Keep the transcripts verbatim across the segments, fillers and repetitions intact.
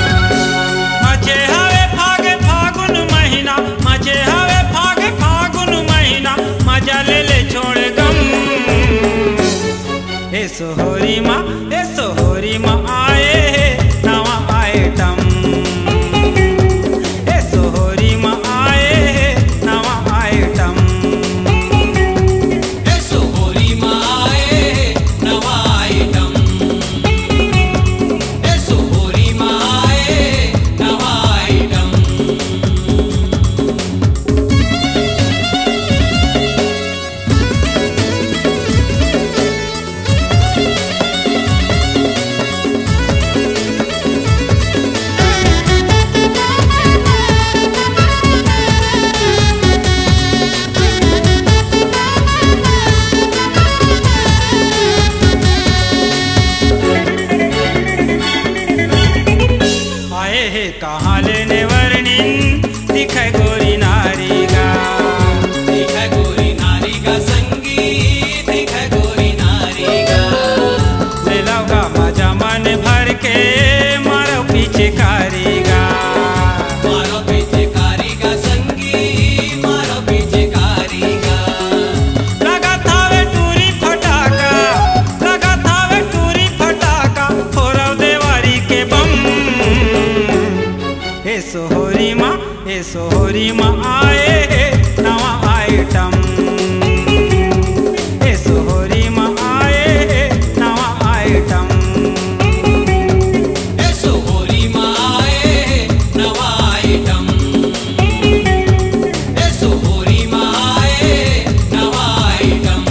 मचे हवे फाग फागुन महीना, मचे हवे फाग फागुन महीना, मजा ले ले छोड़ गम। ए सोहरी मा, ए सोहरी मा आए हे नवा आइटम। ए सोहरी मा आए हे नवा आइटम। ए सोहरी मा आए हे नवा आइटम। ए सोहरी मा आए हे नवा आइटम। आए हे कहाँ ले नेवरनिन, दिखय गोरी नारी गा। दिखय गोरी नारी गा संगी, दिखय गोरी नारी गा। ले लव गा मजा मन भर के, मारो पिचकारी गा। मारो पिचकारी गा संगी, मारो पिचकारी गा। लगत हवे टूरी फटाका, लगत हवे टूरी फटाका, फोरव देवारी के बम। ए सोहरी मा, ए सोहरी मा आए हे नवा आइटम। ए सोहरी मा आए हे नवा आइटम। ए सोहरी मा आए हे नवा आइटम। ए सोहरी मा आए हे नवा आइटम।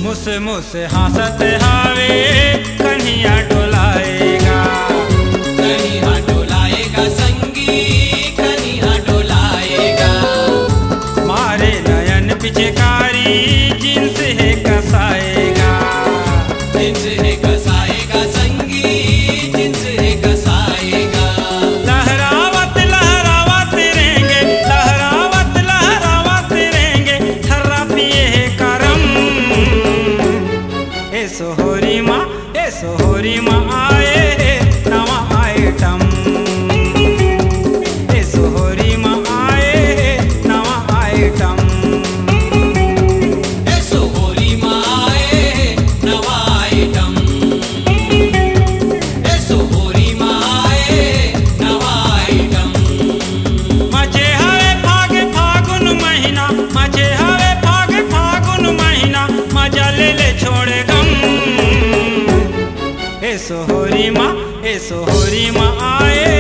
मुस मुस हाँसत हावे, कनिहा डोलाएगा। कनिहा डोलाएगा संगी, कनिहा डोलाएगा। मारे नयन पिचकारी, जींस हे कसाएगा। जींस हे कसाएगा संगी, जींस हे कसाएगा। लहरावत लहरावत रेंगे, लहरावत लहरावत रेंगे, थर्रा पिए हे करम। ए सोहरी मा, ए सोहरी मा आए हे नवा आइटम। ए सोहरी मा आए हे नवा आइटम। ए सोहरी मा आए हे नवा आइटम। ए सोहरी मा आए हे नवा आइटम। मचे हवे फाग फागुन महीना, मचे हवे फाग फागुन महीना, मजा ले ले छोड़ गम। ए सोहरी मा, ए सोहरी मा आए